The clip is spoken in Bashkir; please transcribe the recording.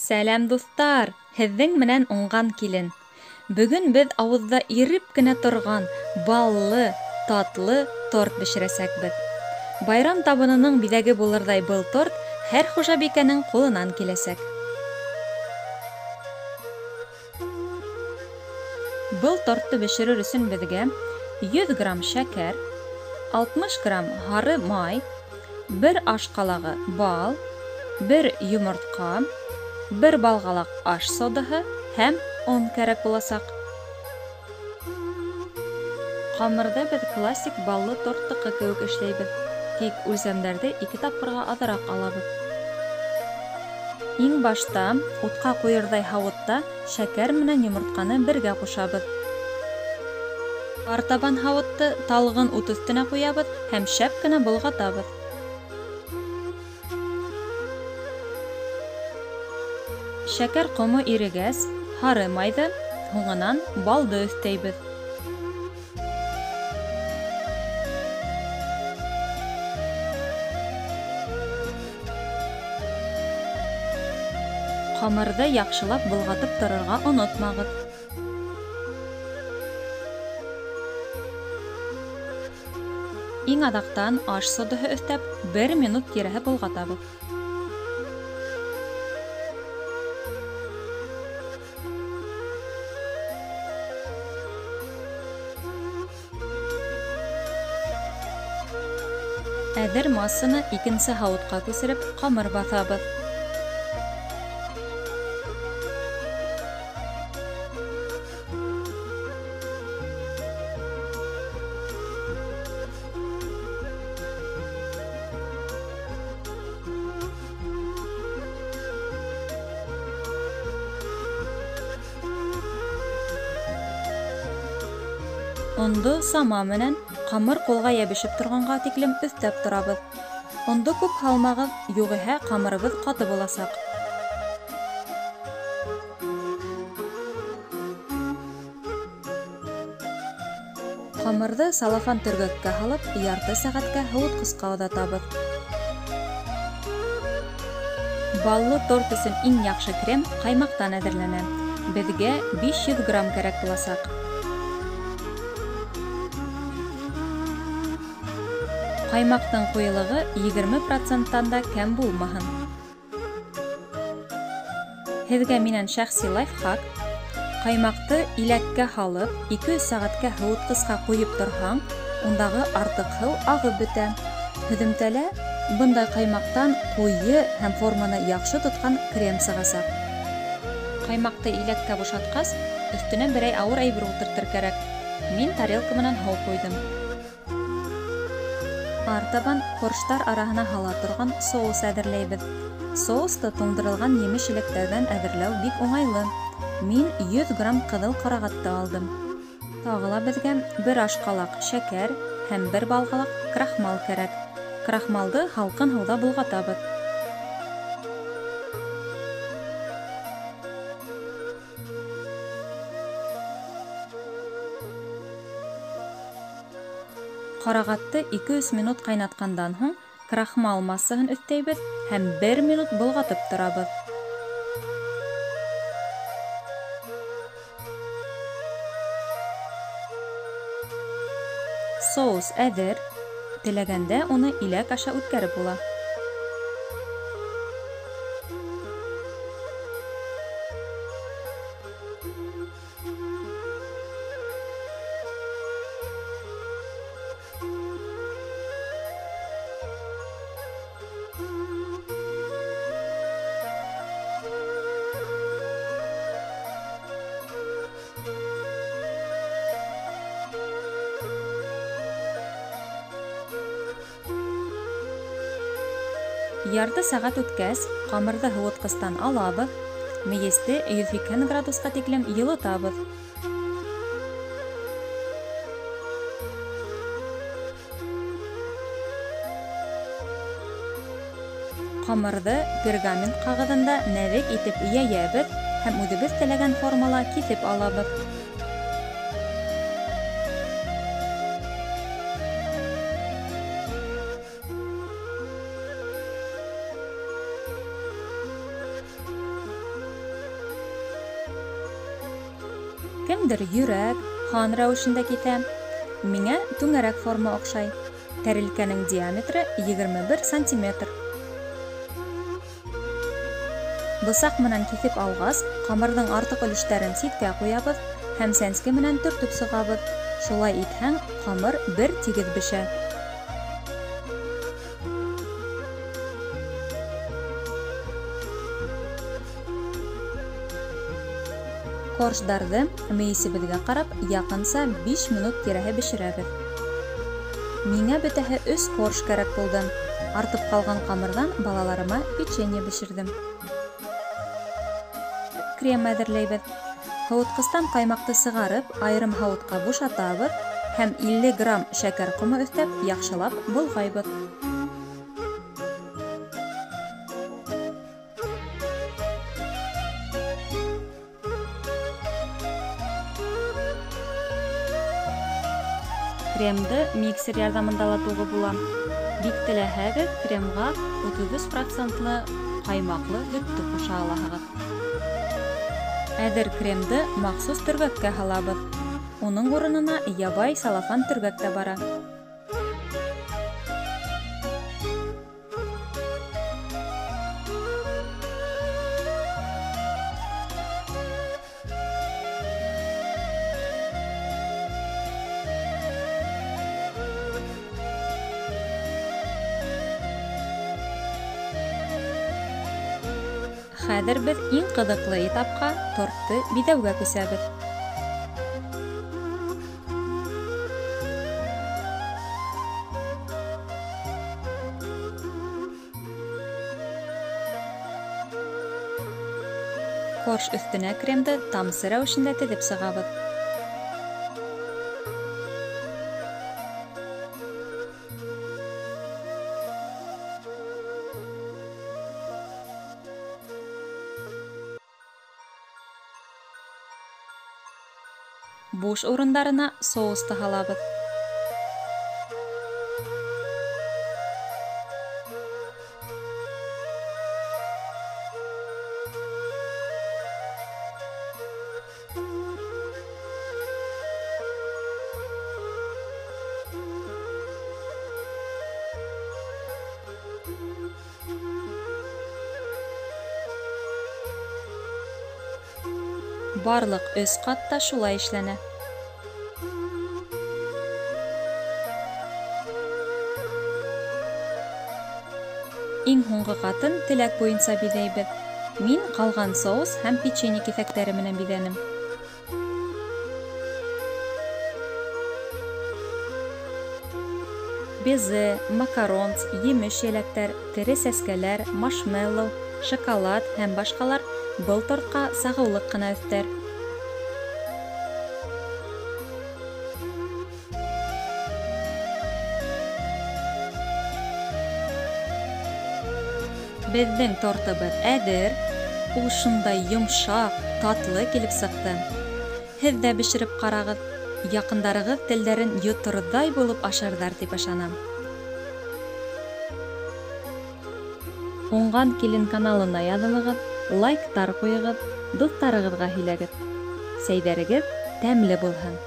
Сәләм, дуҫтар! Һеҙҙең менән Уңған килен. Бөгөн беҙ ауыҙҙа иреп кенә торған баллы, татлы торт бешерәсәкбеҙ. Байрам табынының биҙәге булырҙай был торт һәр хужабикәнең ҡулынан киләсәк. Был тортты бешерер өсөн беҙгә 100 грамм шәкәр, 60 грамм һары май, 1 аш ҡалағы бал, 1 йомортҡа, 1 балғалаҡ аш содаһы һәм он кәрәк буласаҡ. Ҡамырҙы беҙ классик баллы торттыҡы кеүек эшләйбеҙ, тик үлсәмдәрҙе 2 тапҡырға аҙыраҡ алабыҙ. Иң башта утҡа ҡуйырҙай һауытта шәкәр менән йомортҡаны бергә ҡушабыҙ. Артабан һауытты талғын ут өҫтөнә ҡуябыҙ һәм шәп кенә болғатабыҙ. Шәкәр ҡомо ирегәс, һары майҙы, һуңынан балды өҫтәйбеҙ. Ҡамырҙы яҡшылап болғатып торорға онотмағыҙ. Иң аҙаҡтан аш содаһы өҫтәп, 1 минут тирәһе болғатабыҙ. Әҙер массаны икенсе һауытҡа күсереп, ҡамыр баҫабыҙ. Ондо сама менән ҡамыр ҡулға йәбешеп торғанға тиклем өҫтәп торабыҙ. Ондо күп һалмағыҙ, юғиһә ҡамырыбыҙ ҡаты буласаҡ. Ҡамырҙы салафан төргәккә һалып, ярты сәғәткә һыуытҡысҡа оҙатабыҙ. Баллы торт өсөн иң яҡшы крем ҡаймаҡтан әҙерләнә. Беҙгә 500 грамм кәрәк буласаҡ. Ҡаймаҡтың ҡуйылығы 20%-тан да кәм булмаһын. Һеҙгә минән шәхси лайфхак. Ҡаймаҡты иләккә һалып, 2-3 сәғәткә һыуытҡысҡа ҡуйып торһаң, ундағы артыҡ һыу ағып бөтә. Һөҙөмтәлә бындай ҡаймаҡтан ҡуйы һәм форманы яҡшы тотҡан крем сығасаҡ. Ҡаймаҡты иләккә бушатҡас, өҫтөнә берәй ауыр әйбер ултыртыр кәрәк. Мин тарелка менән һыу ҡуйҙым. Артабан корштар араһына һала торған соус әҙерләйбеҙ. Соусты туңдырылған емеш-еләктәрҙән әҙерләү бик уңайлы. Мин 100 грамм ҡыҙыл ҡарағатты алдым. Тағы ла беҙгә 1 аш ҡалаҡ шәкәр һәм 1 балғалаҡ крахмал кәрәк. Крахмалды һалҡын һыуҙа болғатабыҙ. Ҡарағатты 2-3 минут ҡайнатҡандан һуң крахмал массаһын өҫтәйбеҙ һәм 1 минут болғатып торабыҙ. Соус әҙер. Теләгәндә уны иләк аша үткәреп була. Ярты сәғәт үткәс, ҡамырҙы һыуытҡыстан алабыҙ, мейесте 180 градусҡа тиклем йылытабыҙ. Ҡамырҙы пергамент ҡағыҙында нәҙек итеп йәйәбеҙ һәм үҙебеҙ теләгән формала киҫеп алабыҙ. Кемдер йөрәк, һан рәүешендә киҫә. Миңә түңәрәк форма оҡшай. Тәрилкәнең диаметры 21 сантиметр. Бысаҡ менән киҫеп алғас, ҡамырҙың артыҡ өлөштәрен ситкә ҡуябыҙ һәм сәнске менән төртөп сығабыҙ. Шулай итһәң, ҡамыр бер тигеҙ бешә. Корждарҙы мейесебеҙгә ҡарап яҡынса 5 минут тирәһе бешерәбеҙ. Миңә бөтәһе 3 корж кәрәк булды. Артып ҡалған ҡамырҙан балаларыма печенье бешерҙем. Крем әҙерләйбеҙ. Һыуытҡыстан ҡаймаҡты сығарып, айырым һауытҡа бушатабыҙ һәм 50 грамм шәкәр ҡомо өҫтәп, яҡшылап болғайбыҙ. Кремды миксер ярҙамында ла туғы була. Бик теләһәгеҙ, кремға 33% ҡаймаҡлы һөттө ҡуша алаһығыҙ. Әҙер кремды махсус төргәккә һалабыҙ. Уның урынына ябай салафан төргәк тә бара. Хәҙер беҙ иң ҡыҙыҡлы этапҡа тортты биҙәүгә күсәбеҙ. Корж өҫтөнә кремды тамсы рәүешендә теҙеп сығабыҙ. Буш урындарына соусты һалабыҙ. Барлыҡ 3 ҡат та шулай эшләнә. Иң һуңғы ҡатын теләк буйынса биҙәйбеҙ. Мин ҡалған соус һәм печенье киҫәктәре менән биҙәнем. Безе, макаронс, емеш еләктәр, тере сәскәләр, маршмеллоу, шоколад һәм башҡалар был тортҡа сағыулыҡ ҡына өҫтәр. Беҙҙең тортыбыҙ әҙер. Ул шундай йомшаҡ, татлы килеп сыҡты. Һеҙ ҙә бешереп ҡарағыҙ. Яҡындарығыҙ телдәрен йоторҙай булып ашарҙар тип ышанам. Уңған килен каналына яҙылығыҙ, лайктар ҡуйығыҙ, дуҫтарығыҙға һөйләгеҙ. Сәйҙәрегеҙ тәмле булһын.